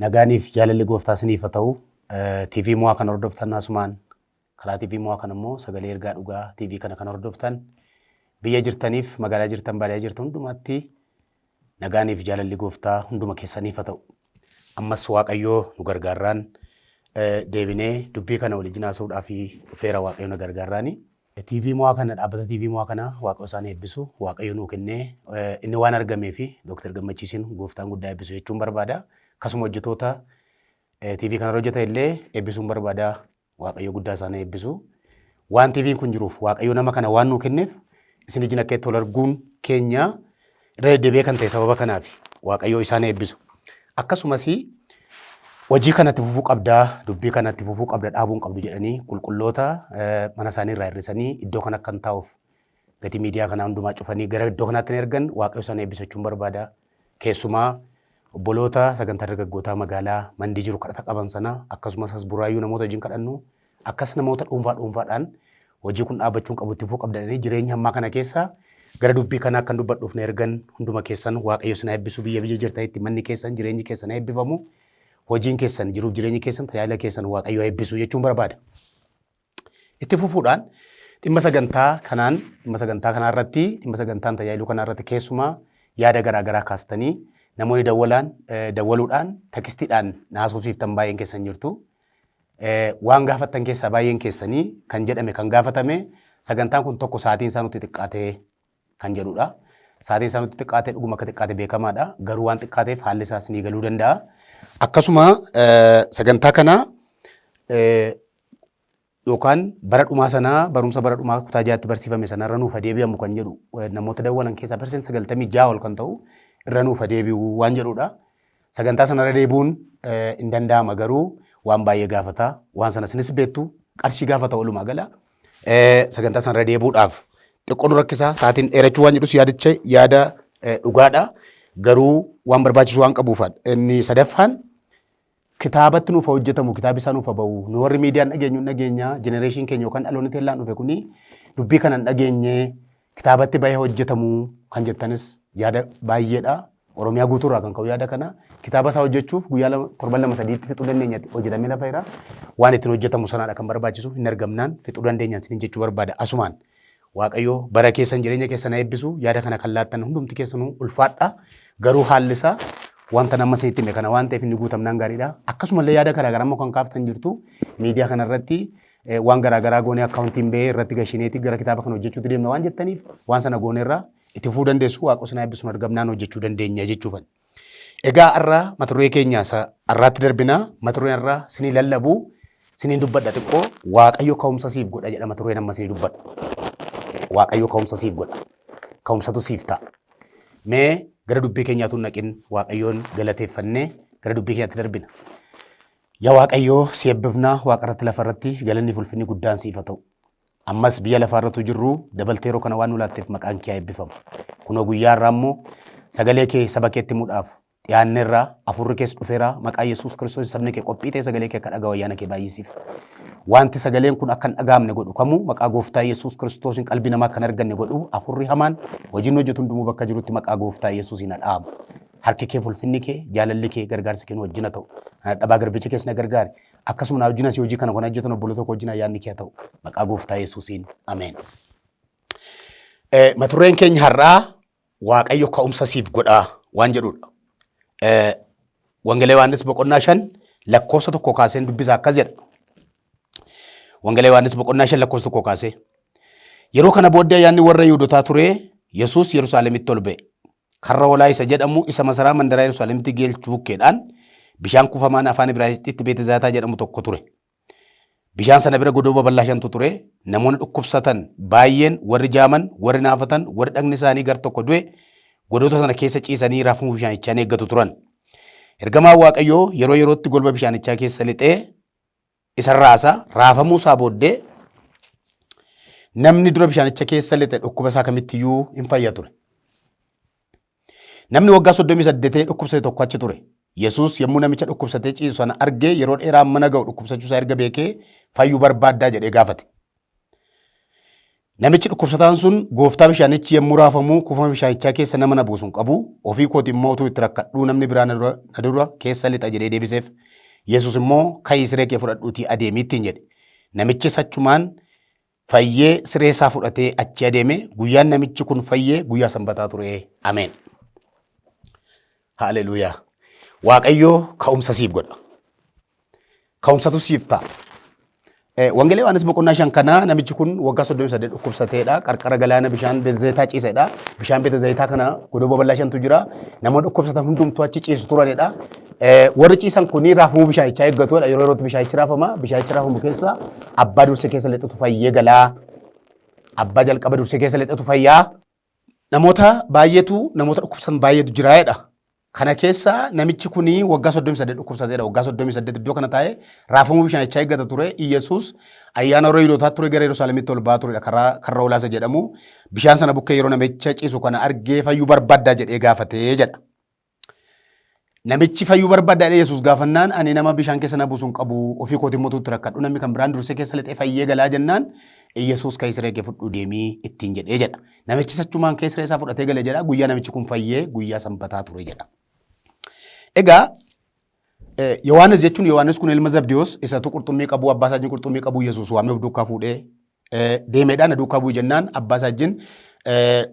Nagaaniif jaalalli gooftaa isiniif haa ta'u. TV Mo'aa kan hordoftan asumaan karaa TV Mo'aa kan immoo sagalee ergaa dhugaa TV kana kan hordoftan biyya jirtaniif magaalaa jirtan baadiyyaa jirtan hundumaatti nagaaniif jaalalli gooftaa hunduma keessaniif haa ta'u. Ammas Waaqayyoo nu gargaarraan deebinee dubbii kana waliin haasa'uudhaaf dhufeera Waaqayyo na gargaarraani. TV Mo'aa kana dhaabbata TV Mo'aa kana Waaqayyo isaan eebbisu Waaqayyo nuu kennee inni waan argamee fi Dooktar Gammachiisin gooftaan guddaa eebbisu jechuun barbaada. Akkasuma hojjetoota TV kana hojjetan illee eebbisuun barbaada. Waaqayyo guddaa isaan eebbisu. Waan TVn kun jiruuf Waaqayyo nama kana waan nuu kenneef isin ijin akka itti ol arguun keenya irra deddeebi'ee kan ta'e sababa kanaafi Waaqayyo isaan eebbisu. Akkasumas hojii kanatti fufuu qabdaa, dubbii kanatti fufuu qabda dhaabuu hin qabdu jedhanii qulqulloota mana isaanii irraa hir'isanii iddoo kana akkan taa'uuf gatii miidiyaa kanaa hundumaa cufanii gara iddoo kanaatti na ergan Waaqayyo isaan eebbisu jechuun barbaada. Keessumaa obboloota sagantaa dargaggootaa magaalaa Mandii jiru kadhata qaban sana akkasumas as Buraayyuu namoota wajjin kadhannu akkas namoota dhuunfaa dhuunfaadhaan hojii kun dhaabbachuu hin qabu itti fufuu qabda jedhanii jireenya ammaa kana keessa gara dubbii kanaa akkan dubbadhuuf na ergan hunduma keessan Waaqayyo isin haa eebbisu biyya biyya jirtanitti manni keessan jireenyi keessan haa eebbifamu hojiin keessan jiruuf jireenyi keessan tajaajila keessan Waaqayyo haa eebbisu jechuun barbaada. Itti fufuudhaan dhimma sagantaa kanaan dhimma sagantaa kanaa irratti dhimma sagantaan tajaajiluu kanaa irratti keessumaa yaada garaa garaa kaastanii namoonni dawwalaan dawwaluudhaan tekistiidhaan na haasofsiiftan baay'een keessan jirtu. Waan gaafattan keessaa baay'een keessanii kan jedhame kan gaafatame sagantaan kun tokko sa'aatiin isaa nutti xiqqaatee kan jedhudha. Sa'aatiin isaa nutti xiqqaatee dhuguma akka xiqqaate beekamaadha. Garuu waan xiqqaateef haalli isaas ni galuu danda'a. Akkasuma sagantaa kana yookaan bara dhumaa sanaa barumsa bara dhumaa kutaa jaatti barsiifame sanarra nuuf deebi'amu kan jedhu namoota dawwalan keessaa persent 96 ol kan ta'u irra nuuf deebi'u waan jedhudha. Sagantaa sanarra deebi'uun hin danda'ama garuu waan baay'ee gaafata. Waan sana isinis beektu qarshii gaafata walumaa gala. Sagantaa sanarra deebi'uudhaaf xiqqoo nu rakkisa. Sa'aatiin dheerachuu waan jedhus yaadicha yaada dhugaadha. Garuu waan barbaachisu waan qabuufadha. Inni sadaffaan kitaabatti nuuf hojjetamu kitaabi isaa nuuf bahu nu warri miidiyaan dhageenyu hin dhageenya jenereeshin keenya yookaan dhaloonni teellaan dhufe kuni dubbii kana hin dhageenye kitaabatti bahee hojjetamu kan jettanis yaada baay'eedha. Oromiyaa guutuurraa kan ka'u yaada kana kitaaba isaa hojjechuuf guyyaa lama torban lama sadiitti fixuu dandeenya hojjetamee lafa jira. Waan ittiin hojjetamu sanaadha kan barbaachisu hin argamnaan fixuu dandeenya isiniin jechuu barbaada asumaan. Waaqayyo bara keessan jireenya keessan haa eebbisu yaada kana kan laattan hundumti keessanuu ulfaadha garuu haalli isaa wanta nama isinitti hime kana waan ta'eef inni guutamnaan gaariidha. Akkasumallee yaada garaa garaa immoo kan kaaftan jirtu miidiyaa kanarratti waan garaa garaa goonee akkaawuntiin ba'ee irratti gashineeti gara kitaaba kana hojjechuutti deemna waan jettaniif waan sana gooneerra itti fufuu dandeessu waaqa isin haa eebbisu argamnaan hojjechuu dandeenya jechuufan. Egaa har'a mata duree keenya isa har'aatti darbina. Mata dureen har'a sinii lallabu siniin dubbadha xiqqoo Waaqayyo ka'umsa siif godha jedha mata dureen amma sinii dubbadhu. Waaqayyo ka'umsa siif godha. Ka'umsatu siif ta'a. Mee gara dubbii keenyaatu naqin Waaqayyoon galateeffannee gara dubbii keenyaatti darbina. Yaa Waaqayyo si eebbifna waaqa irratti lafa irratti galanni fi ulfinni guddaan siif haa ta'u. Ammas biyya lafaa irra utuu jirruu dabaltee yeroo kana waan nu laatteef maqaan kee haa eebbifamu. Kunoo guyyaa har'aa immoo sagalee kee saba keetti himuudhaaf dhiyaanneerra, hafuurri kees dhufeera, maqaa Yesuus Kiristoos sabni kee qophii ta'e sagalee kee akka dhaga'u ayyaana kee baay'isiif. Wanti sagaleen kun akka hin dhaga'amne godhu kamuu maqaa gooftaa Yesuus Kiristoosiin qalbii namaa akka hin arganne godhu hafuurri hamaan hojiin hojjetu hundumuu bakka jirutti maqaa gooftaa Yesuusiin haa dha'amu. Harki kee fulfinni kee jaalalli kee gargaarsi kee nu wajjin haa ta'u. Ana dhabaa garbicha kees na gargaari. Akkasuma naa wajjin asii hojii kana kan hojjetan obboloota koo wajjin ayyaanni kee haa ta'u. Maqaa gooftaa Yesuusiin. Ameen. Mata dureen keenya har'aa Waaqayyo ka'umsa siif godhaa waan jedhudha. Wangeela Yohaannis boqonnaa 5 lakkoofsa 1 kaaseen dubbisa akkas jedha. Wangeela Yohaannis boqonnaa 5 lakkoofsa 1 kaasee. Yeroo kana booddee ayyaanni warra Yihuudotaa ture Yesuus Yerusaalemitti ol ba'e. Karra hoolaa isa jedhamu isa masaraa mandaraa Yerusaalemitti geelchu bukkeedhaan bishaan kuufamaan afaan Ibraayisxiitti Beetezaataa jedhamu tokko ture. Bishaan sana bira godoo babal'aa shantu ture. Namoonni dhukkubsatan baay'een, warri jaaman, warri naafatan, warri dhagni isaanii gar tokko du'e godoota sana keessa ciisanii raafamuu bishaanichaa ni eeggatu turan. Ergamaan Waaqayyoo yeroo yerootti golba bishaanichaa keessa lixee isa raasa. Raafamuu isaa booddee namni dura bishaanicha keessa lixe dhukkuba isaa kamittiyyuu hin fayya ture. Namni waggaa 38 dhukkubsate tokko achi ture. Yesuus yommuu namicha dhukkubsatee ciisu sana argee yeroo dheeraa mana ga'u dhukkubsachuu isaa erga beekee fayyuu barbaaddaa jedhee gaafate. Namichi dhukkubsataan sun, "Gooftaa, bishaanichi yommuu raafamu kuufama bishaanichaa keessa nama na buusu hin qabu. Ofii kooti immoo utuu itti rakkadhuu namni biraa na dura keessa lixa" jedhee deebiseef. Yesuus immoo, "Ka'ii siree kee fudhadhuutii adeemi" ittiin jedhe. Namichis achumaan fayyee siree isaa fudhatee achi adeeme. Guyyaan namichi kun fayyee guyyaa Sanbataa ture. Ameen. Haleluuyaa. Waaqayyoo ka'umsa siif godha. Ka'umsatu siif ta'a. Wangeela Yohaannis boqonnaa 5 kana namichi kun waggaa 38 dhukkubsateedha. Qarqara galaana bishaan Beetzayitaa ciisedha. Bishaan Beetzayitaa kana godoo babal'aa shantu jira. Namoonni dhukkubsatan hundumtuu achi ciisu turanidha. Warri ciisan kuni raafamuu bishaanichaa eeggatudha. Yeroo yerootti bishaanichi raafama. Bishaanichi raafamu keessa abbaa dursee keessa lixutu fayyee galaa. Abbaa jalqaba dursee keessa lixutu fayyaa. Namoota baay'eetu, namoota dhukkubsatan baay'eetu jira jedha. Kana keessa namichi kuni waggaa 38 dhukkubsateedha. Waggaa 38 iddoo kana taa'ee raafamuu bishaanichaa eeggata ture. Iyyasuus ayyaana yeroo Yihuudootaa ture, gara Yerusaalemitti ol ba'aa turedha. Karaa karra olaasa jedhamu. Bishaan sana bukkee yeroo namicha ciisu kana argee, "Fayyuu barbaaddaa?" jedhee gaafatee jedha. Namichi fayyuu barbaaddaa jedhee Yesuus gaafannaan, "Ani nama bishaan keessa na buusu hin qabu, ofii kootii immoo itti rakkadhu, namni kan biraan dursee keessa lixee fayyee galaa" jennaan, Yesuus, "Ka'ii siree kee fudhuu deemii" ittiin jedhee jedha. Namichi achumaan ka'ee siree isaa fudhatee gale jedha. Guyyaa namichi kun fayyee guyyaa Sanbataa ture jedha. Egaa Yohaannis jechuun, Yohaannis kun ilma Zabdiyoos isatu qurxummii qabu, abbaa isaa wajjin qurxummii qabu. Yesuus waamee of duukaa fuudhee deemeedha. "Na duukaa bu'i" jennaan, abbaa isaa wajjin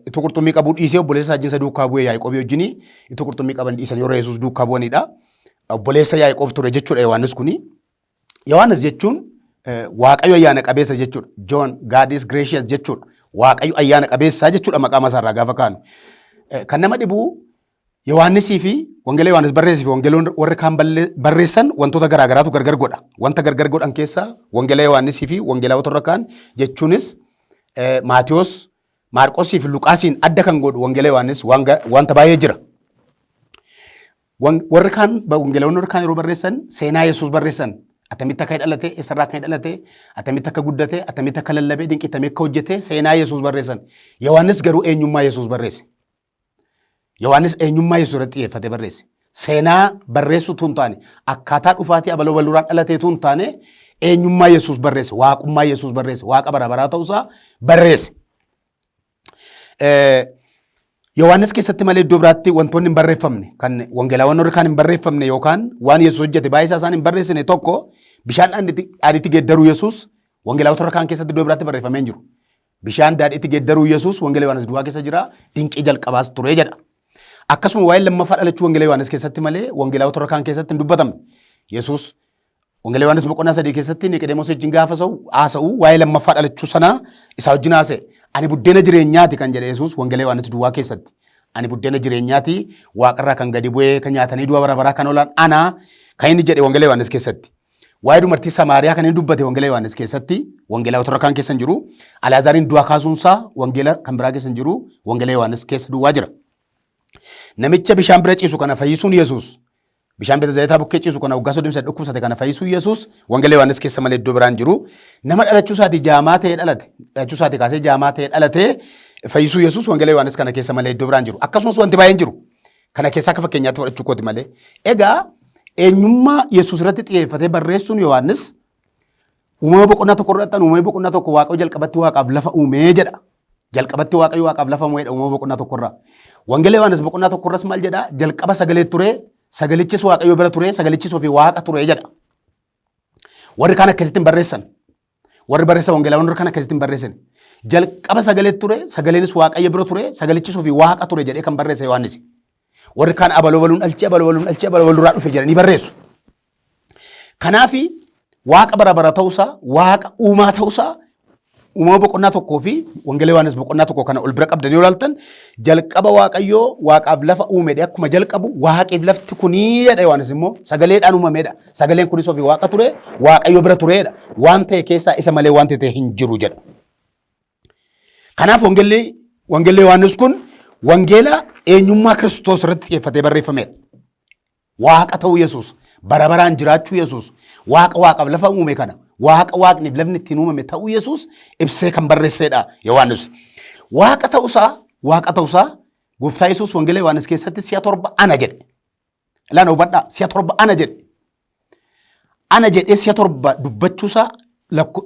itti qurxummii qabuu dhiisee obboleessa isaa wajjin isa duukaa bu'ee. Yaaqoobii wajjin itti qurxummii qaban dhiisan yeroo Yesuus duukaa bu'anidha. Obboleessa Yaaqoob ture jechuudha Yohaannis kuni. Yohaannis jechuun Waaqayyo ayyaana qabeessa jechuudha. John, God is gracious jechuudha. Waaqayyo ayyaana qabeessaa jechuudha maqaa masaarraa gaafa kaanu. Kan nama dhibu, Yohaannisii fi Wangeela Yohaannis barreessii fi wangeelonni warri kaan barreessan wantoota garaa garaatu gargar godha. Wanta gargar godhan keessaa Wangeela Yohaannisii fi wangeelawota warra kaan jechuunis Maatiyos, Maarqosii fi Luqaasiin adda kan godhu Wangeela Yohaannis wanta baay'ee jira. Warri kaan, wangeelawwan warri kaan yeroo barreessan seenaa Yesuus barreessan. Attamitti akka dhalate, eessarraa akka dhalate, attamitti akka guddate, attamitti akka lallabe, dinqii attamii akka hojjete seenaa Yesuus barreessan. Yohaannis garuu eenyummaa Yesuus barreesse. Yohaannis eenyummaa Yesuus irratti xiyyeeffatee barreesse. Seenaa barreessuu utuu hin taane, akkaataa dhufaatii abaloo bal'uuraan dhalatee utuu hin taane, eenyummaa Yesuus barreesse, waaqummaa Yesuus barreesse, Waaqa bara baraa ta'uusaa barreesse. Yohaannis keessatti malee iddoo biraatti wantoonni hin barreeffamne, kan wangeelaawwan warri kaan hin barreeffamne yookaan waan Yesuus hojjete baay'ee isaa isaan hin barreessine tokko, bishaan daadhiitti geeddaruu Yesuus wangeelaawwan warra kaan keessatti iddoo biraatti barreeffamee hin jiru. Bishaan daadhiitti geeddaruu Yesuus Wangeela Yohaannis duwwaa keessa jira, dinqii jalqabaas ture jedha. Akkasuma waa'ee lammaffaa dhalachuu Wangeela Yohaannis keessatti malee wangeelaawwan warra kaan keessatti hin dubbatamne. Yesuus Wangeela Yohaannis boqonnaa 3 keessatti Niqodemoos wajjin gaafa haasa'u waa'ee lammaffaa dhalachuu sanaa isaa wajjin haasa'e. "Ani buddeena jireenyaati" kan jedhe Yesuus Wangeela Yohaannis duwwaa keessatti. "Ani buddeena jireenyaati, waaqarraa kan gadi bu'ee, kan nyaatanii du'a bara baraa kan oolan ana" kan inni jedhe Wangeela Yohaannis keessatti. Waa'ee dubartii Samaariyaa kan inni dubbate Wangeela Yohaannis keessatti, wangeela warra kaan keessa hin jiru. Alaazaariin du'aa kaasuunsaa wangeela kan biraa keessa hin jiru, Wangeela Yohaannis keessa duwwaa jira. Namicha bishaan bira ciisu kana fayyisuun Yesuus, bishaan Beetzayitaa bukkee ciisu kana, waggaa 38 dhukkubsate kana fayyisuun Yesuus Wangeela Yohaannis keessa malee iddoo biraan jiru. Nama dhalachuu isaatii jaamaa ta'ee dhalate, dhalachuu isaatii kaasee jaamaa ta'ee dhalate fayyisuu Yesuus Wangeela Yohaannis kana keessa malee iddoo biraan jiru. Akkasumas wanti baay'een jiru. Kana keessaa akka fakkeenyaatti fudhachuu kooti malee. Egaa eenyummaa Yesuus irratti xiyyeeffatee barreessuun Yohaannis, Uumama boqonnaa 1 irratti, Uumama boqonnaa 1, "Waaqayyo jalqabatti Waaqaaf lafa uumee" jedha. Jalqabatti Waaqayyo Waaqaaf lafa uumeedha Uumama boqonnaa 1 irraa. Wangeela Yohaannis boqonnaa 1 irras maal jedha? "Jalqaba sagalee ture, sagalichis Waaqayyo bira ture, sagalichis ofii Waaqa ture" jedha. Warri kaan akkasitti hin barreessan. Warri barreessan wangeelaawwan warri kaan akkasitti hin barreessan. Jalqaba sagalee ture, sagaleenis Waaqayyo bira ture, sagalichis ofii Waaqa ture jedhee kan barreesse Yohaannis. Warri kaan abaloo baluun dhalchee, abaloo baluun dhalchee, abaloo baluurraa dhufe jedhanii barreessu. Kanaafi Waaqa bara bara ta'uusaa, Waaqa uumaa ta'uusaa Uumama boqonnaa 1 fi Wangeela Yohaannis boqonnaa 1 kana ol bira qabdanii yoo ilaaltan, jalqaba Waaqayyoo Waaqaaf lafa uumedha. Akkuma jalqabu Waaqeef lafti kunii jedha, Yohaannis immoo sagaleedhaan uumamedha. Sagaleen kunis ofii Waaqa ture, Waaqayyo bira tureedha. Waan ta'e keessaa isa malee wanti ta'e hin jiru jedha. Kanaaf Wangeelli Yohaannis kun wangeela eenyummaa Kiristoos irratti xiyyeeffatee barreeffamedha. Waaqa ta'uu Yesuus, bara baraan jiraachuu Yesuus, Waaqa Waaqaaf lafa uume kana, Waaqa Waaqniif lafni ittiin uumame ta'uu Yesuus ibsee kan barreessedha Yohaannis. Waaqa ta'uusaa Gooftaa Yesuus Wangeela Yohaannis keessatti si'a torba "ana" jedhe. Ilaana, hubadhaa, si'a torba "ana" jedhe. "Ana" jedhee si'a torba dubbachuusaa,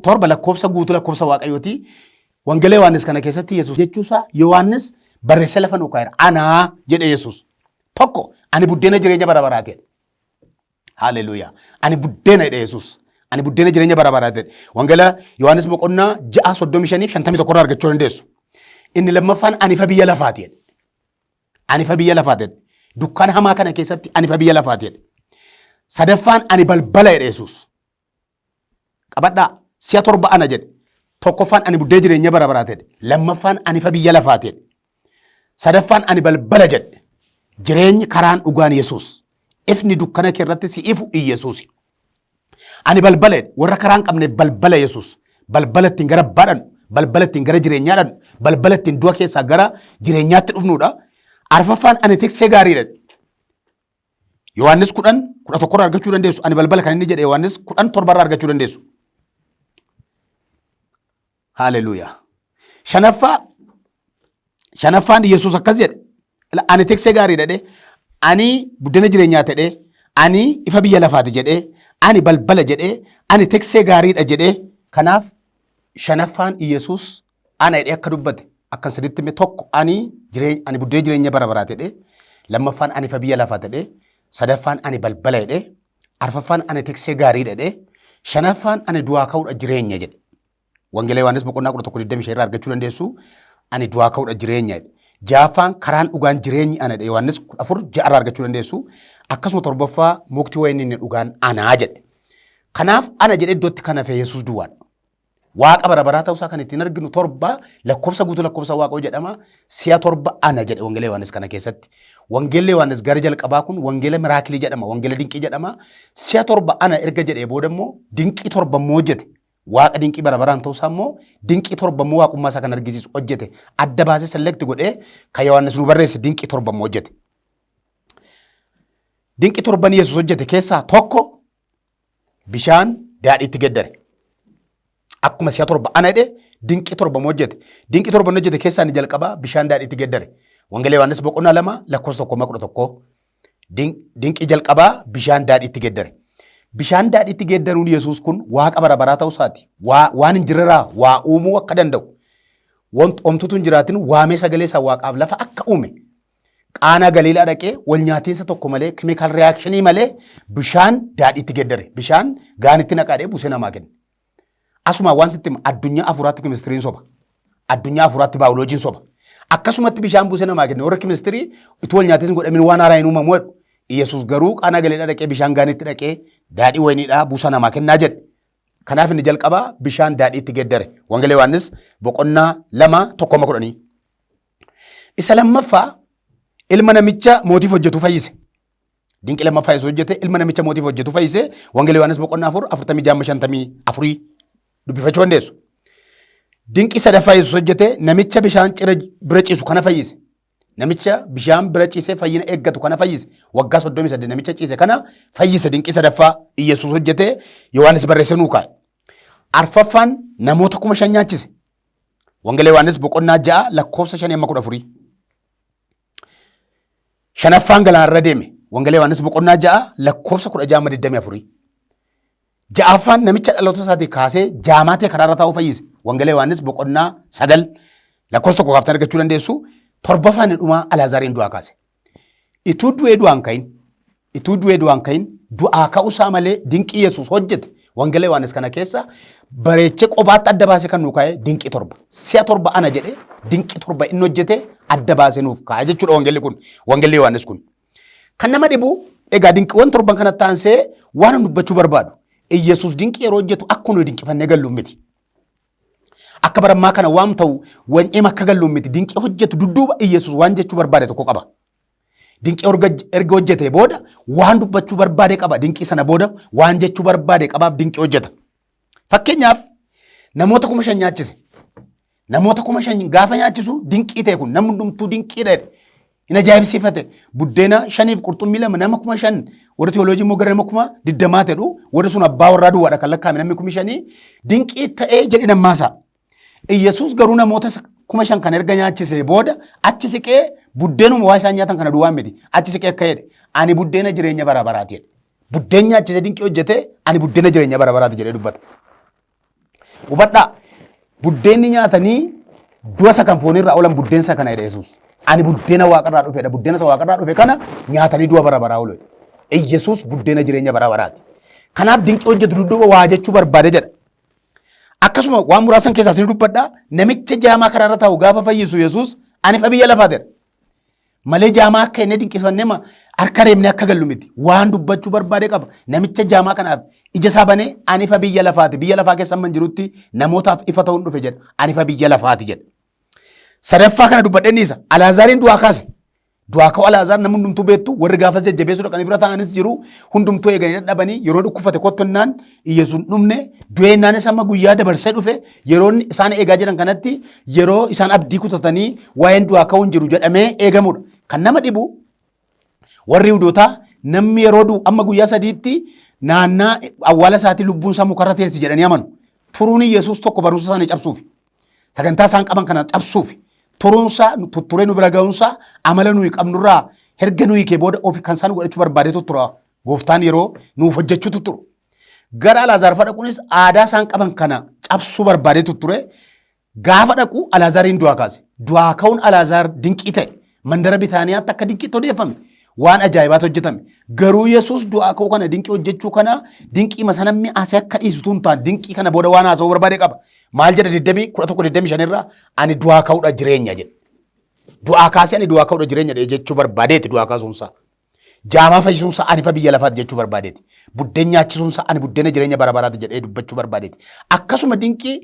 torba lakkoofsa guutuu lakkoofsa Waaqayyooti. Wangeela Yohaannis kana keessatti Yesuus jechuusaa Yohaannis barreessee lafa nuu kaa'eera. Anaa jedhe Yesuus. Tokko ani buddeena jireenya bara baraati jedhe. Haleluuyaa. Ani buddeena jedhe Yesuus. Ani buddeena jireenya bara baraati jedhe. Wangeela Yohaannis boqonnaa 6 35 51 irraa argachuu dandeessu. Inni lammaffaan ani ifa biyya lafaati jedhe. Ani ifa biyya lafaati jedhe. Dukkana hamaa kana keessatti ani ifa biyya lafaati jedhe. Sadaffaan ani balbala jedhe Yesuus. Qabadhaa si'a torba ana jedhe. Tokkoffaan ani buddee jireenya bara baraati jedhe. Lammaffaan ani ifa biyya lafaati jedhe. Sadaffaan ani balbala jedhe. Jireenyi karaan dhugaan Yesuus. Ifni dukkana kee irratti si ifu Iyesuusi. Ani balbala jedhe. Warra karaa hin qabneef balbala Yesuus. Balbala ittiin gara abbaa dhaqnu, balbala ittiin gara jireenyaa dhaqnu, balbala ittiin du'a keessaa gara jireenyaatti dhufnudha. Arfaffaan ani tiksee gaariidha jedhe. Yohaannis 10 11 irraa argachuu dandeessu. Ani balbala kan inni jedhe Yohaannis 10 7 irraa argachuu dandeessu. Haleluuyaa. Shanaffaa shanaffaan Yesuus akkas jedhe. Ani tiksee gaarii jedhe. Ani buddena jireenyaa ta'e. Ani ifa biyya lafaati jedhe. Ani balbala jedhe. Ani tiksee gaariidha jedhe. Kanaaf shanaffaan Yesuus ana jedhee akka dubbate akkan saditti hime tokko ani jireenya ani buddee jireenya bara baraa jedhe lammaffaan ani ifa biyya lafaa jedhe sadaffaan ani balbala jedhe arfaffaan ani tiksee gaarii jedhe shanaffaan ani du'aa ka'uudha jireenya jedhe. Wangeela Yohaannis boqonnaa 11 25 irraa argachuu dandeessu ani du'aa ka'uudha jireenya jedhe. Ja'affaan karaan dhugaan jireenyi ana jedhe Yohaannis 14 6 irraa argachuu dandeessu akkasuma torbaffaa mukti wayinii inni dhugaan anaa jedhe. Kanaaf ana jedhe iddootti kan hafe Yesuus duwwaadha. Waaqa bara baraa ta'uusaa kan ittiin arginu torba lakkoofsa guutuu lakkoofsa Waaqayyoo jedhama. Si'a torba ana jedhe Wangeela Yohaannis kana keessatti. Wangeelli Yohaannis gara jalqabaa kun wangeela miraakilii jedhama, wangeela dinqii jedhama. Si'a torba ana erga jedhee booda immoo dinqii torba immoo hojjete. Waaqa dinqii bara baraan ta'uusaa immoo dinqii torba immoo waaqummaa isaa kan argisiisu hojjete. Adda baasee select godhee kan Yohaannis nu barreesse dinqii torba immoo hojjete. Dinqii torban Yesuus hojjete keessaa tokko bishaan daadhiitti geddare. Akkuma si'a torba ana jedhe dinqii torba hojjete. Dinqii torba hojjete keessaa inni jalqabaa bishaan daadhiitti geddare. Wangeela Yohaannis boqonnaa 2 lakkoofsa 1 11. Dinqii jalqabaa bishaan daadhiitti geddare. Bishaan daadhiitti geeddaruun Yesuus kun waaqa bara baraa ta'uu isaati. Waan hin jirrerraa waa uumuu akka danda'u. Want omtutu hin jiraatin waamee sagalee isaa waaqaaf lafa akka uume. Qaanaa Galiilaa dhaqee wal nyaatiinsa tokko malee chemical reaction malee bishaan daadhiitti geddare. Bishaan gaanitti naqaadhee buusee namaa kenne. Asuma waan sitti hima addunyaa afuraatti kemistiriin soba. Addunyaa afuraatti baayoloojiin soba. Akkasumatti bishaan buusee namaa kenne. Warra kemistirii utuu wal nyaatiinsi hin godhamin waan haaraa hin uumamu jedhu. Yesuus garuu Qaanaa Galiilaa dhaqee bishaan gaanitti dhaqee daadhii wayiniidhaa buusaa namaa kennaa jedhe. Kanaaf inni jalqabaa bishaan daadhiitti geddare. Wangeela Yohaannis boqonnaa 2 1 10. Isa lammaffaa ilma namicha mootiif hojjetu fayyise. Dinqii lammaffaa Yesuus hojjete ilma namicha mootiif hojjetu fayyise. Wangeela Yohaannis boqonnaa 4 46 54 dubbifachuu dandeessu. Dinqii sadaffaa Yesuus hojjete namicha bishaan cira bira ciisu kana fayyise. Namicha bishaan bira ciisee fayyina eeggatu kana fayyise. Waggaa 38 namicha ciise kana fayyise dinqii sadaffaa Yesuus hojjete Yohaannis barreessee nuu kaa'e. Arfaffaan namoota 5,000 nyaachise. Wangeela Yohaannis boqonnaa 6 lakkoofsa 5 amma 14. Shanaffaan galaanarra deeme. Wangeela Yohaannis boqonnaa 6 lakkoofsa 16 amma 24. Ja'affaan namicha dhaloota isaatii kaasee jaamaa ta'e karaarra taa'uu fayyise. Wangeela Yohaannis boqonnaa 9 lakkoofsa 1 kaaftan argachuu dandeessu. Torbaffaan inni dhumaa Alaazaariin du'aa kaase. Ituu du'ee du'aan ka'in, ituu du'ee du'aan ka'in, du'aa ka'usaa malee dinqii Yesuus hojjete Wangeela Yohaannis kana keessa bareechee qobaatti adda baasee kan nuu kaa'e dinqii torba. Si'a torba ana jedhe dinqii torba inni hojjete adda baasee nuuf kaa'e jechuudha wangeelli kun, Wangeelli Yohaannis kun. Kan nama dhibu egaa dinqiiwwan torban kanatti aansee waan nu dubbachuu barbaadu. Iyyasuus dinqii yeroo hojjetu akkuma nuyi dinqifannee gallu miti. Akka barammaa kana waan ta'u wan'eem akka galluun miti dinqii hojjetu dudduuba Iyyasuus waan jechuu barbaade tokko qaba. Dinqii erga hojjetee booda waan dubbachuu barbaade qaba. Dinqii sana booda waan jechuu barbaade qabaaf dinqii hojjeta. Fakkeenyaaf namoota 5,000 nyaachise. Namoota 5,000 gaafa nyaachisu dinqii ta'e kun namni hundumtuu dinqiidha jedhe. Hin ajaa'ibsiifate. Buddeena shaniif qurxummii lama nama 5,000 warri teoloojii immoo gara nama 20,000 jedhu warri sun abbaa warraa duwwaadha kan lakkaa'ame namni 5,000 dinqii ta'ee jedhe nammaasaa. Iyyasuus garuu namoota 5,000 kan erga nyaachisee booda achi siqee buddeenuma waa isaan nyaatan kana duwwaa miti. Achi siqee akka jedhe ani buddeena jireenya bara baraati jedhe. Buddeen nyaachisee dinqii hojjetee ani buddeena jireenya bara baraati jedhee dubbata. Hubadhaa buddeenni nyaatanii Du'a isa kan foonii irraa oolan buddeensa kana jedha Yesuus. Ani buddeena waaqarraa dhufedha. Buddeena isa waaqarraa dhufe kana nyaatanii du'a bara baraa oolu. Yesuus buddeena jireenya bara baraati. Kanaaf dinqii hojjetu dudduuba waa jechuu barbaade jedha. Akkasuma waan muraasan keessaa isin dubbadha. Namicha jaamaa karaarra taa'u gaafa fayyisu Yesuus ani fa biyya lafaa jedha. Malee jaamaa akka inni dinqifannee ma harka reebnee akka gallu miti. Waan dubbachuu barbaade qaba. Namicha jaamaa kanaaf ija isaa banee ani ifa biyya lafaati. Biyya lafaa keessa amman jirutti namootaaf ifa ta'uun dhufe jedha. Ani ifa biyya lafaati jedha. Sadaffaa kana dubbadhee dhiisa. Alaazaariin du'aa kaase. Du'aa ka'uu Alaazaar namni hundumtuu beektu warri gaafas jajjabeessuu dhaqanii bira taa'anis jiru hundumtuu eeganii dadhabanii yeroo dhukkufate kottonnaan Iyyasuun dhumne du'eennaanis amma guyyaa dabarsee dhufe yeroo isaan eegaa jiran kanatti yeroo isaan abdii kutatanii waa'een du'aa ka'uu hin jiru jedhamee eegamudha. Kan nama dhibu warri Yihuudootaa namni yeroo du'u amma guyyaa sadiitti naannaa awwaala isaatii lubbuun isaa mukarra teessi jedhanii amanu. Turuun Iyyasuus tokko barumsa isaanii cabsuufi. Sagantaa isaan qaban kana cabsuufi. Turuunsaa tutturee nu bira ga'uunsaa amala nuyi qabnurraa herga nuyi kee booda ofi kan isaan godhachuu barbaadee tuttura. Gooftaan yeroo nuuf hojjechuu tutturu. Gara Alaazaar fa dhaquunis aadaa isaan qaban kana cabsuu barbaadee tutture. Gaafa dhaqu Alaazaariin du'aa kaase. Du'aa ka'uun Alaazaar dinqii ta'e. Mandara Bitaaniyaatti akka dinqiitti odeeffame. Waan ajaa'ibaatu hojjetame. Garuu Yesuus du'aa ka'uu kana dinqii hojjechuu kana dinqii masa namni asee akka dhiisu tun taane dinqii kana booda waan haasa'uu barbaade qaba. Maal jedha 20 11 25 irraa ani du'aa ka'uudha jireenya jedhe. Du'aa kaasee ani du'aa ka'uudha jireenya jedhe jechuu barbaadeeti du'aa kaasuunsaa. Jaamaa fayyisuunsaa ani fa biyya lafaati jechuu barbaadeeti. Buddeen nyaachisuunsaa ani buddeena jireenya bara baraati jedhee dubbachuu barbaadeeti. Akkasuma dinqii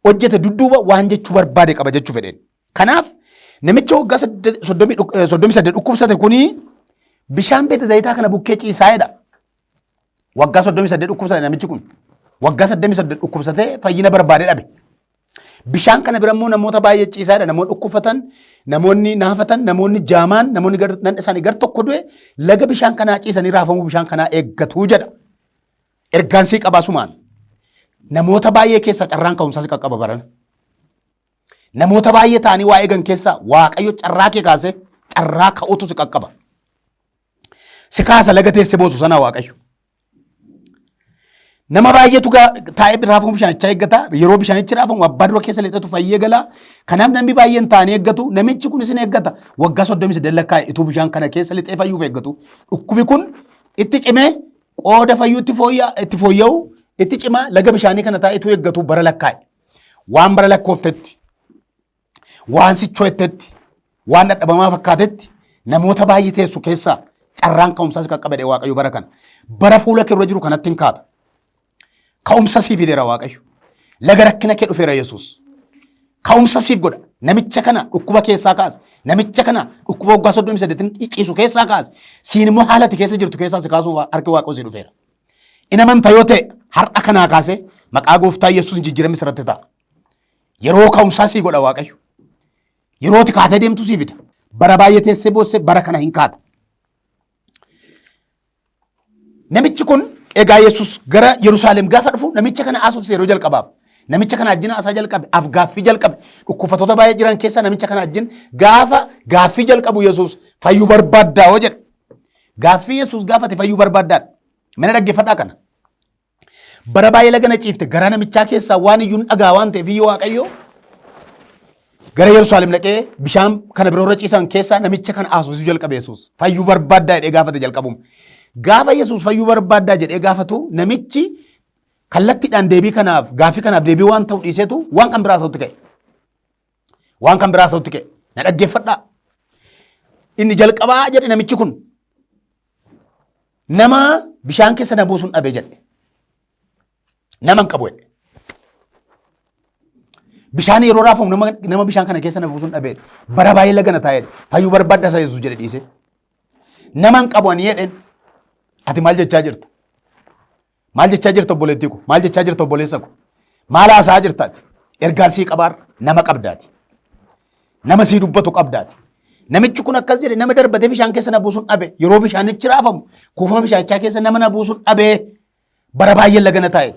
hojjete dudduuba waan jechuu barbaade qaba jechuu fedheen. Kanaaf namicha waggaa 38 dhukkubsate kuni bishaan beeta zayitaa kana bukkee ciisaa jedha. Waggaa 38 dhukkubsate namichi kun. Waggaa 38 dhukkubsatee fayyina barbaade dhabe. Bishaan kana bira immoo namoota baay'ee ciisaadha. Namoonni dhukkubfatan, namoonni naafatan, namoonni jaamaan, namoonni nan isaanii gar tokko du'e laga bishaan kanaa ciisanii raafamuu bishaan kanaa eeggatu jedha. Ergaan sii qabaa sumaan. Namoota baay'ee keessaa carraan ka'umsaa si qaqqaba barana. Namoota baay'ee ta'anii waa eegan keessaa Waaqayyo carraa kee kaasee carraa ka'utu si qaqqaba. Si kaasa laga teessee boosu sanaa Waaqayyo. Nama baay'eetu taa'ee raafamuu bishaanichaa eeggata. Yeroo bishaanichi raafamu abbaa dura keessa lixatu fayyee gala. Kanaaf namni baay'een taa'anii eeggatu. Namichi kun isin eeggata. Waggaa 38 lakkaa'e ituu bishaan kana keessa lixee fayyuuf eeggatu. Dhukkubi kun itti cimee qooda fayyuu itti fooyya'u itti cimaa laga bishaanii kana taa'ee ituu eeggatu bara lakkaa'e. Waan bara lakkooftetti waan sicho'ettetti, waan dadhabamaa fakkaatetti namoota baay'ee teessu keessaa carraan ka'umsaa si qaqqabedhe Waaqayyo bara kana. Bara fuula kee dura jiru kanatti hin kaata. Ka'umsa sii fideera Waaqayyo. Laga rakkina kee dhufeera Yesuus. Ka'umsa siif godha. Namicha kana dhukkuba keessaa kaase. Namicha kana dhukkuba waggaa 38 ciisu keessaa kaase. Siin immoo haala ati keessa jirtu keessaa si kaasuuf harki Waaqayyo si dhufeera. In amanta yoo ta'e har'a kanaa kaasee maqaa gooftaa Yesuus jijjiiramni sirratti ta'a. Yeroo ka'umsaa sii godha Waaqayyo. Yeroo ati kaatee deemtu sii fida. Bara baay'ee teessee boosse bara kana hin kaata. Namichi kun egaa Yesuus gara Yerusaalem gaafa dhufu namicha kana haasofse yeroo jalqabaaf. Namicha kana wajjin haasaa jalqabe, af gaaffii jalqabe. Dhukkubsattoota baay'ee jiran keessaa namicha kana wajjin gaafa gaaffii jalqabu Yesuus fayyuu barbaaddaa hoo jedhe. Gaaffii Yesuus gaafate fayyuu barbaaddaadha. Mana dhaggeeffadhaa kana. Bara baay'ee laga na ciifte garaa namichaa keessaa waan iyyuu hin dhagaa waan ta'eef iyyuu Waaqayyo gara Yerusaalem dhaqee bishaan kana biroo irra ciisan keessaa namicha kana haasofsiisuu jalqabe Yesuus. Fayyuu barbaaddaa jedhee gaafate jalqabuma. Gaafa Yesuus fayyuu barbaaddaa jedhee gaafatu namichi kallattiidhaan deebii kanaaf gaaffii kanaaf deebii waan ta'u dhiiseetu waan kan biraa haasa'utti ka'e. Waan kan biraa haasa'utti ka'e. Na dhaggeeffadhaa. Inni jalqabaa jedhe namichi kun nama bishaan keessa na buusuun dhabe jedhe. Nama hin qabu jedhe. Bishaan yeroo raafamu nama bishaan kana keessa na buusuun dhabe jedhe. Bara baay'ee laga na taa'e jedhe. Fayyuu barbaadda isa Yesuus jedhe dhiise. Nama hin qabu ani jedheen. Ati maal jechaa jirta? Maal jechaa jirta obboleettii ko? Maal jechaa jirta obboleessa ko? Maal haasa'aa jirta ati? Ergaan sii qabaar nama qabdaati. Nama sii dubbatu qabdaati. Namichi kun akkas jedhe nama darbatee bishaan keessa na buusuun dhabe. Yeroo bishaanichi raafamu kuufama bishaanichaa keessa nama na buusuun dhabe. Bara baay'ee lagana taa'e.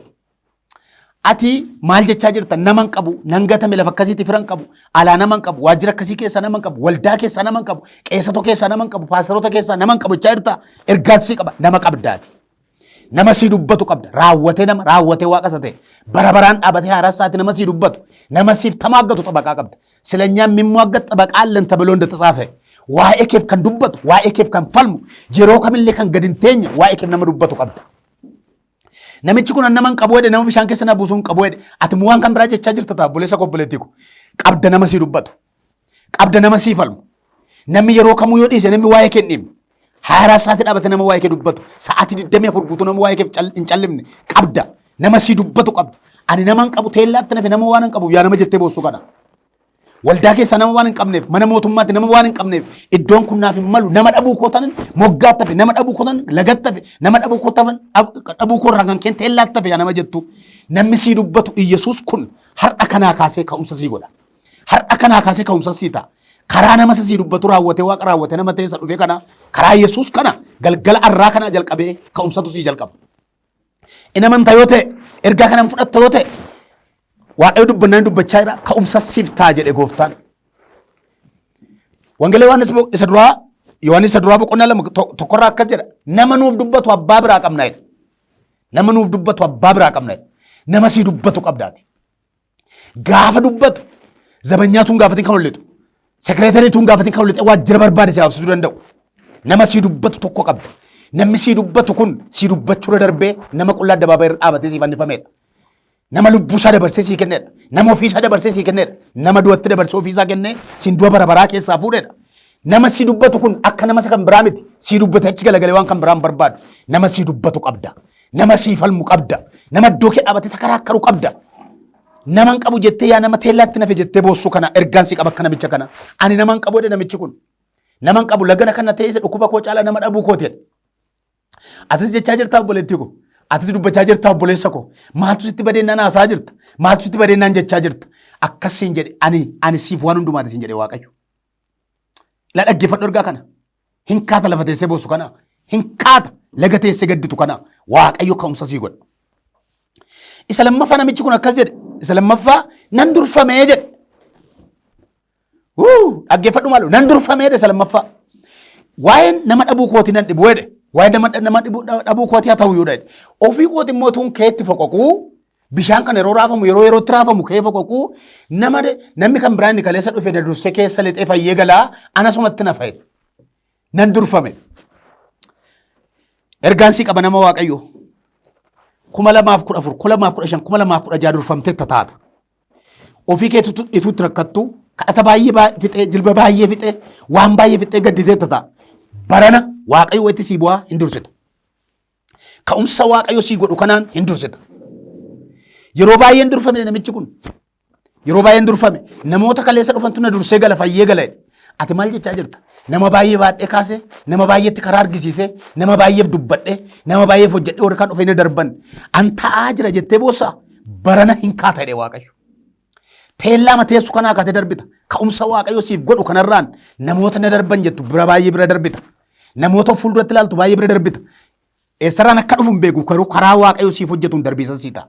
Ati maal jechaa jirta? Nama hin qabu, nan gatame lafa akkasiitti fira hin qabu, alaa nama hin qabu, waajjira akkasii keessaa nama hin qabu, waldaa keessaa nama hin qabu, qeessota keessaa nama hin qabu, paasteroota keessaa nama hin qabu jechaa jirta. Ergaan sii qaba, nama qabdaati. Nama sii dubbatu qabda. Raawwatee nama raawwatee waaqa isa ta'e. Bara baraan dhaabatee haaraa isaatti nama sii dubbatu. Nama siif tamaaggatu xabaqaa qabda. ስለኛ የሚሟገት ጠበቃ አለን ተብሎ እንደተጻፈ waa'ee keef kan dubbatu, waa'ee keef kan falmu, yeroo kamillee kan gad hin teenye waa'ee keef nama dubbatu qabda. Namichi kun nama hin qabu jedhe, nama bishaan keessa na buusuu hin qabu jedhe. Ati immoo waan kan biraa jechaa jirta ta'a, obboleessa koo, obboleettii koo. Qabda nama sii dubbatu. Qabda nama sii falmu. Namni yeroo kamuu yoo dhiise namni waa'ee kee hin dhimne. Haaraa isaatti dhaabate nama waa'ee kee dubbatu. Sa'aatii 24 guutuu nama waa'ee kee hin callimne qabda. Nama sii dubbatu qabda. Ani nama hin qabu, teellaatti nafe, nama waan hin qabu yaa nama jettee boossu kana. Waldaa keessa nama waan hin qabneef, mana mootummaatti nama waan hin qabneef, iddoon kun naaf hin malu, nama dhabuu koo tanan moggaatti hafe, nama dhabuu koo tanan lagatti hafe, nama dhabuu koo tanan dhabuu koo irraa kan keen teellaatti hafe yaa nama jettu. Namni sii dubbatu Iyyasuus kun har'a kanaa kaasee ka'umsa sii godha. Har'a kanaa kaasee ka'umsa sii ta'a. Karaa nama isa sii dubbatu raawwatee waaqa raawwatee nama ta'e isa dhufe kana, karaa Yesuus kana galgala arraa kana jalqabee ka'umsatu sii jalqaba. In amanta yoo ta'e, ergaa kana fudhatta yoo ta'e, Waaqayyo dubbannaan dubbachaa jira, ka'umsa siif ta'a jedhe gooftaan. Wangeela Yohaannis isa duraa, Yohaannis isa duraa boqonnaa 2 tokkorraa akkas jedha. Nama nuuf dubbatu abbaa biraa qabna jedha. Nama nuuf dubbatu abbaa biraa qabna jedha. Nama sii dubbatu qabdaati. Gaafa dubbatu zabanyaa tun gaafatin kan ol lixu. Sekireetarii tun gaafatin kan ol lixee waajjira barbaade si haasofsiisuu danda'u. Nama sii dubbatu tokko qabda. Namni sii dubbatu kun sii dubbachuurra darbee nama qullaa addabaabayii irra dhaabatee sii fannifamedha. Nama lubbuu isaa dabarsee sii kennedha. Nama ofii isaa dabarsee sii kennedha. Nama du'atti dabarsee ofii isaa kennee siin du'a bara baraa keessaa fuudhedha. Nama sii dubbatu kun akka nama isa kan biraa miti. Sii dubbate achi galagalee waan kan biraa hin barbaadu. Nama sii dubbatu qabda. Nama sii falmu qabda. Nama iddoo kee dhaabatee takaraakkaru qabda. Nama hin qabu jettee yaa nama teellaatti nafe jettee boossuu kana ergaan sii qaba akka namicha kana. Ani nama hin qabu jedhe namichi kun. Nama hin qabu, lagana kana teesse dhukkuba koo caala nama dhabuu kooti jedhe. Atis jechaa jirtaa obboleettii koo. Atis dubbachaa jirtaa obboleessa koo. Maaltu sitti badeennaan haasaa jirta? Maaltu sitti badeennaan jechaa jirta? Akkas siin jedhe, ani siif waan hundumaati siin jedhe Waaqayyo. La dhaggeeffadhu ergaa kana. Hin kaata lafa teessee boossu kana. Hin kaata laga teessee gadditu kana. Waaqayyo ka'umsa sii godha. Isa lammaffaa namichi kun akkas jedhe. Isa lammaffaa nan durfamee jedhe. Wuu! Dhaggeeffadhu maaloo, nan durfamee jedhe isa lammaffaa. Waa'een nama dhabuu kootii nan dhibu jedhe. Waa'een nama dhabuu kootii haa ta'u iyyuu jedhe. Ofii kooti immoo tuun keetti foqoquu, bishaan kana yeroo raafamu, yeroo yerootti raafamu kee foqoquu, namni kan biraan inni kaleessa dhufe na dursee keessa lixee fayyee galaa, anasumatti na fayyada. Nan durfame. Ergaan sii qaba nama Waaqayyoo. 2014, 2015, 2016 durfamteetta taata. Ofii kee ituutti rakkattu, kadhata baay'ee fixee, jilba baay'ee fixee, waan baay'ee fixee gadditeetta ta'a. Barana Waaqayyo wayitti sii bu'aa hin dursita. Ka'umsa Waaqayyo sii godhu kanaan hin dursita. Yeroo baay'ee hin durfame namichi kun. Yeroo baay'ee hin durfame. Namoota kaleessa dhufantu na dursee gala, fayyee gala jedhe. Ati maal jechaa jirta? Nama baay'ee baadhee kaasee, nama baay'eetti karaa argisiisee, nama baay'eef dubbadhee, nama baay'eef hojjedhee warri kaan dhufee na darban. An ta'aa jira jettee boossaa? Barana hin kaata jedhe Waaqayyo. Teellaa mateessu kanaa kaatee darbita. Ka'umsa Waaqayyo siif godhu kanarraan namoota na darban jettu bira baay'ee bira darbita. Namoota of fuulduratti ilaaltu baay'ee bira darbita. Eessarraan akka dhufu hin beeku, garuu karaa Waaqayyo siif hojjetuun darbiisa sii ta'a.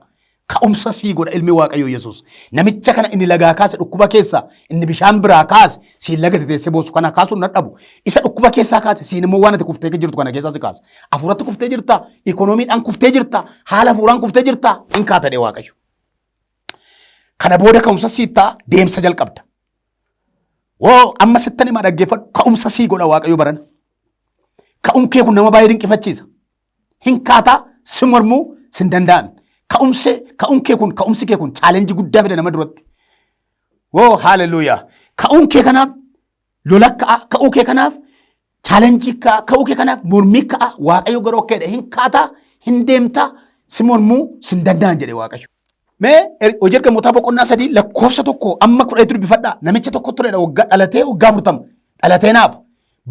Ka'umsa sii godha ilmi Waaqayyo Yesuus. Namicha kana inni lagaa kaase dhukkuba keessaa, inni bishaan biraa kaase, siin laga teessee boossu kana kaasuun dadhabu. Isa dhukkuba keessaa kaase, siin immoo waan ati kuftee jirtu kana keessaa si kaasa. Hafuuratti kuftee jirta, ikoonomiidhaan kuftee jirta, haala hafuuraan kuftee jirta, hin kaata jedhe Waaqayyo. Kana booda ka'umsa sii ta'a, deemsa jalqabda. Woo, amma sittan himaa, dhaggeeffadhu, ka'umsa sii godha Waaqayyo barana. Ka'uun kee kun nama baay'ee dinqifachiisa. Hin kaataa, si mormuu sin danda'an. Ka'umsi ka'uun kee kun, ka'umsi kee kun chaalenjii guddaa fida nama duratti. Woo, haaleluyyaa. Ka'uun kee kanaaf lola ka'a, ka'uu kee kanaaf chaalenjii ka'a, ka'uu kee kanaaf mormii ka'a. Waaqayyo garuu akka jedhe hin kaataa, hin deemtaa, si mormuu sin danda'an jedhe Waaqayyo. Mee hojii ergamootaa boqonnaa 3 lakkoofsa 1 amma 10 dubbifadhaa. Namicha tokko turedha, waggaa dhalatee waggaa 40 dhalatee naaf.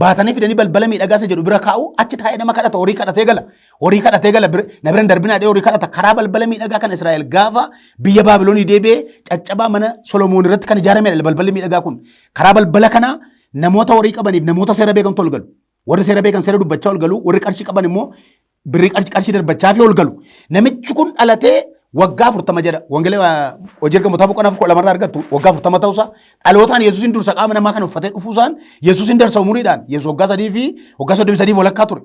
Baatanii fidanii balbala miidhagaa isa jedhu bira kaa'u, achi taa'ee nama kadhata, horii kadhatee gala. Horii kadhatee gala, na bira hin darbinaa jedhee horii kadhata. Karaa balbala miidhagaa kan Israa'el gaafa biyya Baabiloonii deebi'ee caccabaa mana Solomoon irratti kan ijaaramedha balballi miidhagaa kun. Karaa balbala kanaa namoota horii qabaniif namoota seera beekantu ol galu. Warri seera beekan seera dubbachaa ol galu, warri qarshii qaban immoo birrii qarshii darbachaa fi ol galu. Namichi kun dhalatee Waggaa 40 jedha. Wangeela hojii ergamootaa boqonnaa 12 irraa argattu waggaa 40 ta'uusaa dhalootaan Yesuusin dursa qaama namaa kan uffatee dhufuusaan Yesuusin darsa umuriidhaan Yesuus waggaa 3 fi waggaa 33 walakkaa ture.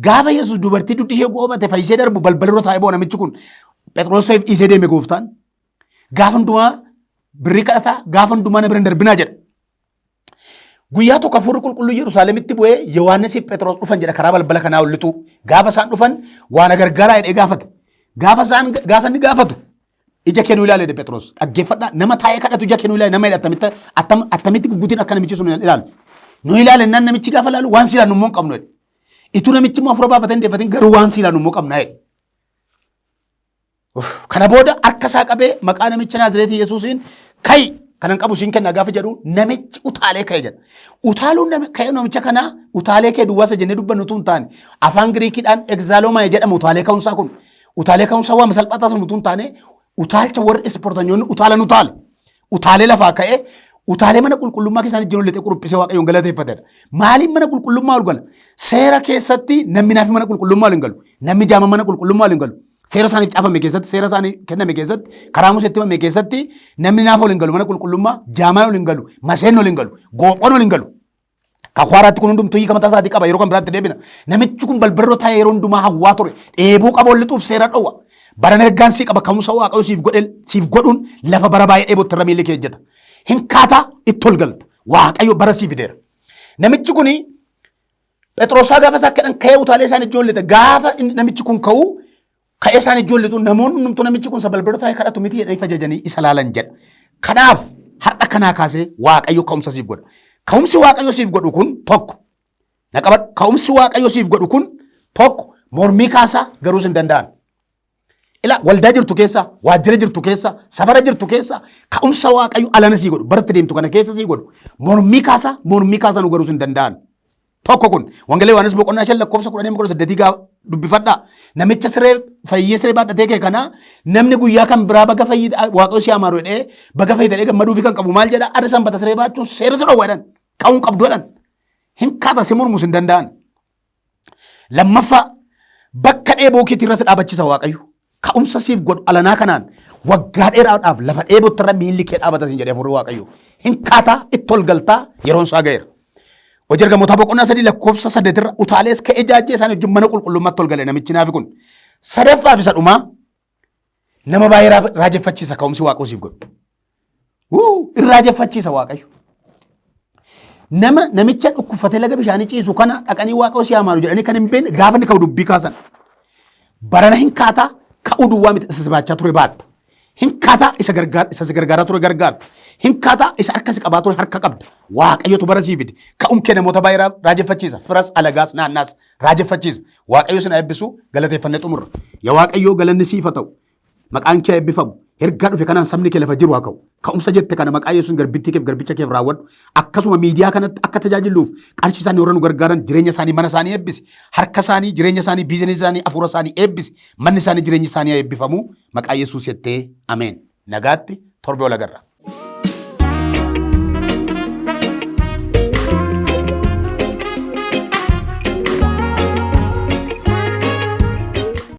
Gaafa Yesuus dubartii dugdi ishee goobate fayyisee darbu balbala irra taa'ee boo'a namichi kun Phexros dhiisee deeme gooftaan. Gaafa hundumaa birrii kadhataa gaafa hundumaa na bira hin darbinaa jedha. Guyyaa tokko hafuurri qulqulluu Yerusaalemitti bu'ee Yohaannisii fi Phexros dhufan jedha karaa balbala kanaa ol lixuu. Gaafa isaan dhufan waa na gargaaraa jedhee gaafate. Gaafa isaan gaafa inni gaafatu ija kee nu ilaali jedhe Phexros. Dhaggeeffadhaa nama taa'ee kadhatu ija kee nu ilaali nama jedhe attamitti attam attamitti guggutiin akka namichi sun ilaalu. Nu ilaali jennaan namichi gaafa ilaalu waan si ilaalu immoo hin qabnu jedhe. Ituu namichi immoo hafuura baafatee hin deeffatin garuu waan si ilaalu immoo qabna jedhe. Kana booda harka isaa qabee maqaa namicha Naazireetii Yesuusiin ka'i kanan qabu siin kenna gaafa jedhu namichi utaalee ka'e jedha. Utaaluun ka'e namicha kanaa utaalee kee duwwaasa jennee dubbannu utuu hin taane afaan Giriikiidhaan egzaaloomaa jedhama utaalee ka'umsaa kun. Utaalee ka'umsaa waan salphaa taasisu utuu hin taane utaalcha warri ispoortanyoonni utaalan utaale. Utaalee lafaa ka'ee utaalee mana qulqullummaa keessaan ijjiin ol lixee quruphisee Waaqayyoon galateeffatedha. Maaliif mana qulqullummaa ol gala? Seera keessatti namni naafi mana qulqullummaa ol hin galu. Namni jaama mana qulqullummaa ol hin galu. Seera isaaniif caafame keessatti, seera isaanii kenname keessatti, karaa Museetti himame keessatti namni naafa ol hin galu mana qulqullummaa, jaamaan ol hin galu, maseen ol hin galu, goophoon ol hin galu. Kakuu haaraatti kun hundumtuu hiika mataa isaatii qaba yeroo kan biraatti deebina. Namichi kun balbalirra taa'ee yeroo hundumaa hawwaa ture. Dheebuu qaba ol lixuuf seera dhowwa. Baran ergaan sii qaba ka'umsa waaqayyo siif godhe siif godhuun lafa bara baay'ee dheebotti irra miilli kee ejjeta. Hin kaataa itti ol galta. Waaqayyo bara sii fideera. Namichi kun Phexrosaa gaafa isaa kadhan ka'ee utaalee isaan ijjoon lixe gaafa namichi kun ka'u ka'ee isaan ijjoon lixu namoonni hundumtuu namichi kun isa balbalirra taa'ee kadhatu miti jedhanii fajajanii isa laalan jedha. Kanaaf har'a kanaa kaasee Waaqayyo ka'umsa siif godha. Ka'umsi Waaqayyo siif godhu kun tokko na qabadhu. Ka'umsi Waaqayyo siif godhu kun tokko mormii kaasaa garuu sin danda'an. Ila waldaa jirtu keessa, waajjira jirtu keessa, safara jirtu keessa ka'umsa Waaqayyo alana sii godhu, baratti deemtu kana keessa sii godhu. Mormii kaasaa, mormii kaasaa nu garuu sin danda'an. Tokko kun Wangeela Yohaannis boqonnaa 5 lakkoofsa 10 18 gaa dubbifadhaa. Namicha siree fayyee siree baadhatee kee kana namni guyyaa kan biraa baga fayyii Waaqayyo si amaaru jedhee baga fayyii jedhee gammaduufi kan qabu maal jedha arri sanbata siree baachuun seera si dhowwa jedhan ka'uun qabdu jedhan. Hin kaata si mormus hin danda'an. Lammaffaa bakka dheebuu keetii irra si dhaabachisa Waaqayyo. Ka'umsa siif godhu alanaa kanaan waggaa dheeraadhaaf lafa dheebotti irra miilli kee dhaabata siin jedhee hafuurri Waaqayyo. Hin kaataa itti ol galtaa yeroon isaa ga'eera. Hojii ergamootaa boqonnaa 3 lakkoofsa 8 irra utaalees ka'ee jaajjee isaanii wajjin mana qulqullummaatti ol gale namichi naafi kun. Sadaffaaf isa dhumaa nama baay'ee raajeffachiisa ka'umsi Waaqayyo siif godhu. Wuu, in raajeffachiisa Waaqayyo. Nama namicha dhukkubfatee laga bishaanii ciisu kana dhaqanii Waaqayyo si amaaru jedhanii kan hin beekne gaafa inni ka'u dubbii kaasan. Barana hin kaataa ka'uu duwwaa miti isa si baachaa ture baatta. Hin kaataa isa gargaar isa si gargaaraa ture gargaarta. Hin kaataa isa harka si qabaa ture harka qabda. Waaqayyotu bara sii fide. Ka'uun kee namoota baay'ee raajeffachiisa. Firas alagaas naannaas raajeffachiisa. Waaqayyo sin haa eebbisu galateeffannee xumurra. Yaa Waaqayyoo galanni siif haa ta'u. Maqaan kee haa eebbifamu. Ergaa dhufe kanaan sabni kee lafa jiru haa ka'u. Ka'umsa jette kana maqaa Yesuusin garbittii keef garbicha keef raawwadhu. Akkasuma miidiyaa kanatti akka tajaajiluuf qarshii isaanii warra nu gargaaran jireenya isaanii mana isaanii eebbisi. Harka isaanii jireenya isaanii biizinasii isaanii hafuura isaanii eebbisi. Manni isaanii jireenyi isaanii haa eebbifamu. Maqaa Yesuus jettee ameen. Nagaatti torbee wal agarra.